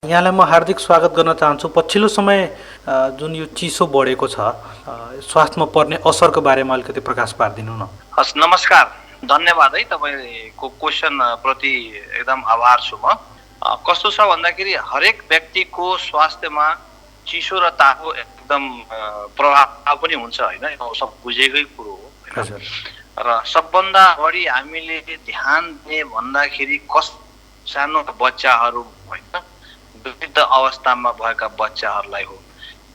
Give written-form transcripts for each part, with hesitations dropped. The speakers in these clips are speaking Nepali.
यहाँलाई म हार्दिक स्वागत गर्न चाहन्छु। पछिल्लो समय जुन यो चिसो बढेको छ, स्वास्थ्यमा पर्ने असरको बारेमा अलिकति प्रकाश पारिदिनु न। हस्, नमस्कार, धन्यवाद है। तपाईँको क्वेसन प्रति एकदम आभार छु म। कस्तो छ भन्दाखेरि हरेक व्यक्तिको स्वास्थ्यमा चिसो र तापको एकदम प्रभाव पनि हुन्छ होइन, यो सब बुझेकै कुरो हो। र सबभन्दा बढी हामीले ध्यान दिने भन्दाखेरि सानो बच्चाहरू होइन, वृद्ध अवस्थामा भएका बच्चाहरूलाई हो।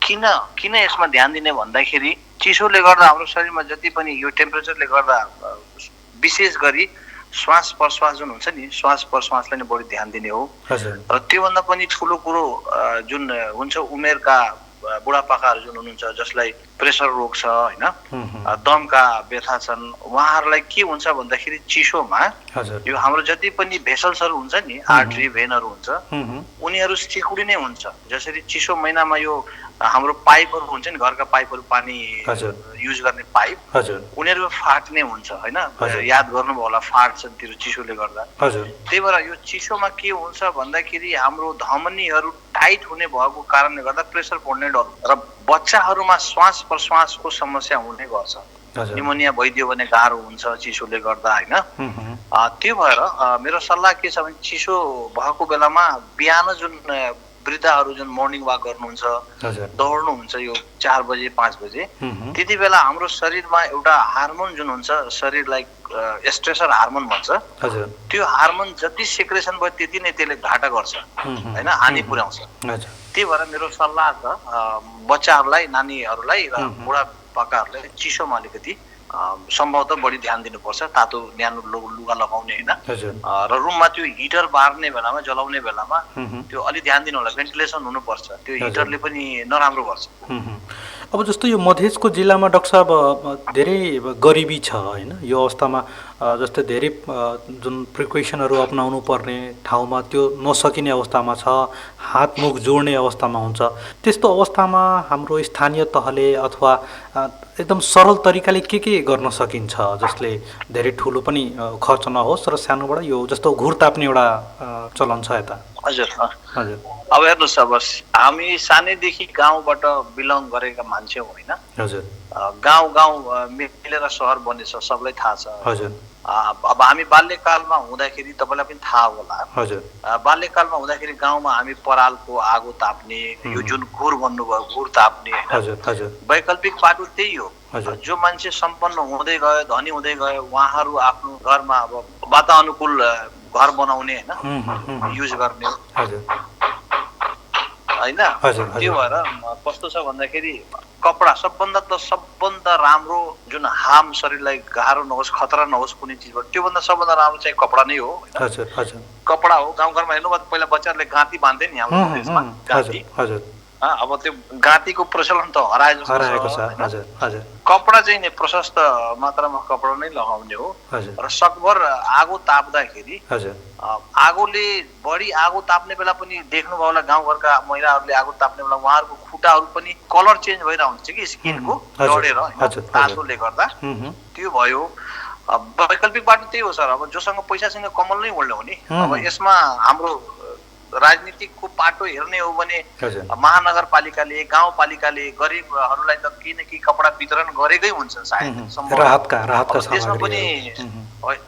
किन यसमा ध्यान दिने भन्दाखेरि चिसोले गर्दा हाम्रो शरीरमा जति पनि यो टेम्परेचरले गर्दा विशेष गरी श्वास प्रश्वास जुन हुन्छ नि, श्वास प्रश्वासलाई नै बढी ध्यान दिने हो। र त्योभन्दा पनि ठुलो कुरो जुन हुन्छ उमेरका बुढापाकाहरू जुन हुनुहुन्छ जसलाई प्रेसर रोग छ होइन, दमका व्यथा छन्, उहाँहरूलाई के हुन्छ भन्दाखेरि चिसोमा यो हाम्रो जति पनि भेसल्सहरू हुन्छ नि, आर्टरी भेनहरू हुन्छ, उनीहरू सिकुडिने हुन्छ। जसरी चिसो महिनामा यो हाम्रो पाइपहरू हुन्छ नि, घरका पाइपहरू, पानी युज गर्ने पाइप, उनीहरू फाट्ने हुन्छ होइन। याद गर्नुभयो होला, फाट्छन् त्यो चिसोले गर्दा। त्यही भएर यो चिसोमा के हुन्छ भन्दाखेरि हाम्रो धमनीहरू टाइट हुने भएको कारणले गर्दा प्रेसर बढ्ने डर र बच्चाहरूमा श्वास प्रश्वासको समस्या हुने गर्छ। निमोनिया भइदियो भने गाह्रो हुन्छ चिसोले गर्दा होइन। त्यो भएर मेरो सल्लाह के छ भने चिसो भएको बेलामा बिहान जुन वृद्धहरू जुन मर्निङ वाक गर्नुहुन्छ, दौड्नुहुन्छ यो 4 बजे 5 बजे, त्यति बेला हाम्रो शरीरमा एउटा हार्मोन जुन हुन्छ, शरीरलाई स्ट्रेसर हार्मोन भन्छ, त्यो हार्मोन जति सेक्रेसन भयो त्यति नै त्यसले घाटा गर्छ होइन, हानि पुर्याउँछ। त्यही भएर मेरो सल्लाह छ बच्चाहरूलाई, नानीहरूलाई र बुढापाकाहरूलाई चिसोमा अलिकति सम्भवतः बढी ध्यान दिनुपर्छ। तातो न्यानो लुगा लगाउने होइन, र रुममा त्यो हिटर बार्ने बेलामा, जलाउने बेलामा त्यो अलि ध्यान दिनु होला, भेन्टिलेसन हुनुपर्छ। त्यो हिटरले पनि नराम्रो गर्छ। अब जस्तो यो मधेसको जिल्लामा डाक्टर साहब धेरै गरिबी छ होइन, यो अवस्थामा जस्तै धेरै जुन प्रिकसनहरू अपनाउनु पर्ने ठाउँमा त्यो नसकिने अवस्थामा छ, हात मुख जोड्ने अवस्थामा हुन्छ। त्यस्तो अवस्थामा हाम्रो स्थानीय तहले अथवा एकदम सरल तरिकाले के गर्न सकिन्छ जसले धेरै ठुलो पनि खर्च नहोस् र सानोबाट यो जस्तो घुर ताप्ने एउटा चलन छ यता? हजुर हजुर। अब हेर्नुहोस्, अब हामी सानैदेखि गाउँबाट बिलङ गरेका मान्छे हो होइन। हजुर। गाउँ मिलेर सहर बनेछ, सबलाई थाहा छ। हजुर। अब हामी बाल्यकालमा हुँदाखेरि तपाईँलाई पनि थाहा होला। हजुर। बाल्यकालमा हुँदाखेरि गाउँमा हामी परालको आगो ताप्ने, यो जुन घुर भन्नुभयो घुर ताप्ने होइन, वैकल्पिक बाटो त्यही हो। जो मान्छे सम्पन्न हुँदै गयो, धनी हुँदै गयो, उहाँहरू आफ्नो घरमा अब वातानुकूल घर बनाउने होइन, युज गर्ने होइन। त्यो भएर कस्तो छ भन्दाखेरि कपडा सबभन्दा राम्रो, जुन हार्म शरीरलाई गाह्रो नहोस्, खतरा नहोस् कुनै चिजबाट, त्योभन्दा सबभन्दा राम्रो चाहिँ कपडा नै हो। कपडा हो। गाउँघरमा हेर्नु पहिला बच्चाहरूले गाँती बाँध्थे नि हाम्रो देशमा, गाँती। अब त्यो गाँतीको प्रचलन त हराएको छ। कपडा चाहिँ नि प्रशस्त मात्रामा कपडा नै लगाउने हो। र सकभर आगो ताप्दाखेरि आगोले बढी आगो ताप्ने बेला पनि देख्नुभयो होला, गाउँघरका महिलाहरूले आगो ताप्ने बेला उहाँहरूको खुट्टाहरू पनि कलर चेन्ज भइरहेको हुन्छ कि स्किनको डढेर तातोले गर्दा। त्यो भयो। वैकल्पिक बाटो त्यही हो सर। अब जोसँग पैसासँग कमल नै ओल्ने हो नि। अब यसमा हाम्रो राजनीतिकको पाटो हेर्ने हो भने महानगरपालिकाले, गाउँपालिकाले गरिबहरूलाई त केही न केही कपडा वितरण गरेकै हुन्छ सायद।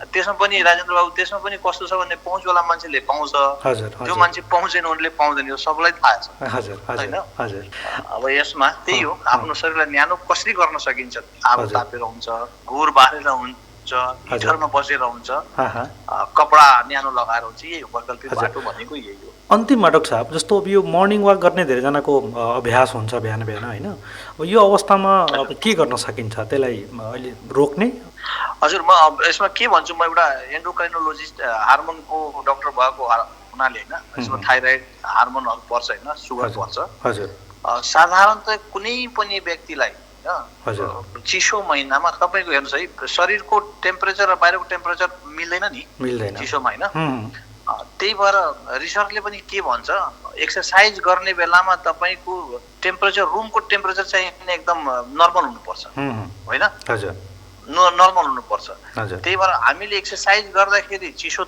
त्यसमा पनि राजेन्द्र बाबु, त्यसमा पनि कस्तो छ भने पहुँचवाला मान्छेले पाउँछ, जो मान्छे पहुँचेन उनले पाउँदैन, यो सबलाई थाहा छ होइन। अब यसमा त्यही हो, आफ्नो शरीरलाई न्यानो कसरी गर्न सकिन्छ। आगो तापेर हुन्छ, घुर बारेर हुन्छ, हिटरमा बसेर हुन्छ, कपडा न्यानो लगाएर हुन्छ, यही हो वैकल्पिक बाटो भनेको, यही हो। अन्तिममा डाक्टर साहब, जस्तो अब यो मर्निङ वाक गर्ने धेरैजनाको अभ्यास हुन्छ बिहान होइन, अब यो अवस्थामा अब के गर्न सकिन्छ त्यसलाई अहिले रोक्ने? हजुर, म यसमा के भन्छु, म एउटा एन्डोक्राइनोलोजिस्ट, हार्मोनको डक्टर भएको हुनाले होइन, यसमा थाइरोइड हार्मोनहरू पर्छ होइन, सुगर पर्छ। साधारणतः कुनै पनि व्यक्तिलाई चिसो महिनामा तपाईँको हेर्नुहोस् है, शरीरको टेम्परेचर र बाहिरको टेम्परेचर मिल्दैन नि चिसोमा होइन। त्यही भएर रिसर्चले पनि के भन्छ, एक्सर्साइज गर्ने बेलामा तपाईँको टेम्परेचर, रुमको टेम्परेचर चाहिँ एकदम नर्मल हुनुपर्छ होइन, नर्मल हुनुपर्छ। त्यही भएर हामीले एक्सर्साइज गर्दाखेरि चिसो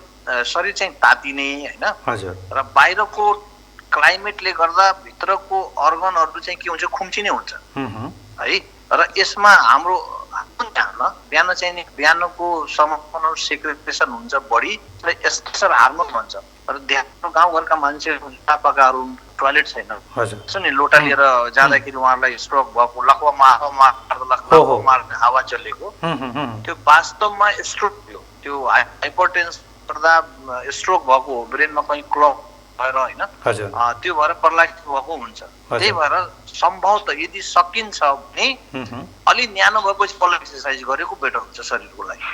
शरीर चाहिँ तातिने होइन, र बाहिरको क्लाइमेटले गर्दा भित्रको अर्गनहरू चाहिँ के हुन्छ, खुम्चिने हुन्छ है। र यसमा हाम्रो बिहान चाहिँ नि बिहानको समयमा सेक्रेटेसन हुन्छ बढी र एस्ट्रेसर हार्मोन भन्छ। र देखाएको गाउँघरका मान्छेहरू पाकाहरू टोयलेट छैन नि, लोटा लिएर जाँदाखेरि उहाँहरूलाई स्ट्रोक भएको, लखुवा मार्ने हावा चलेको, त्यो वास्तवमा स्ट्रोक हो। त्यो हाइपरटेन्सन गर्दा स्ट्रोक भएको हो, ब्रेनमा कहीँ क्लक भएर होइन, त्यो भएर पर्लाक्सिस भएको हुन्छ। त्यही भएर सम्भवतः यदि सकिन्छ भने अलि न्यानो भएपछि पल्लो एक्सर्साइज गरेको बेटर हुन्छ शरीरको लागि।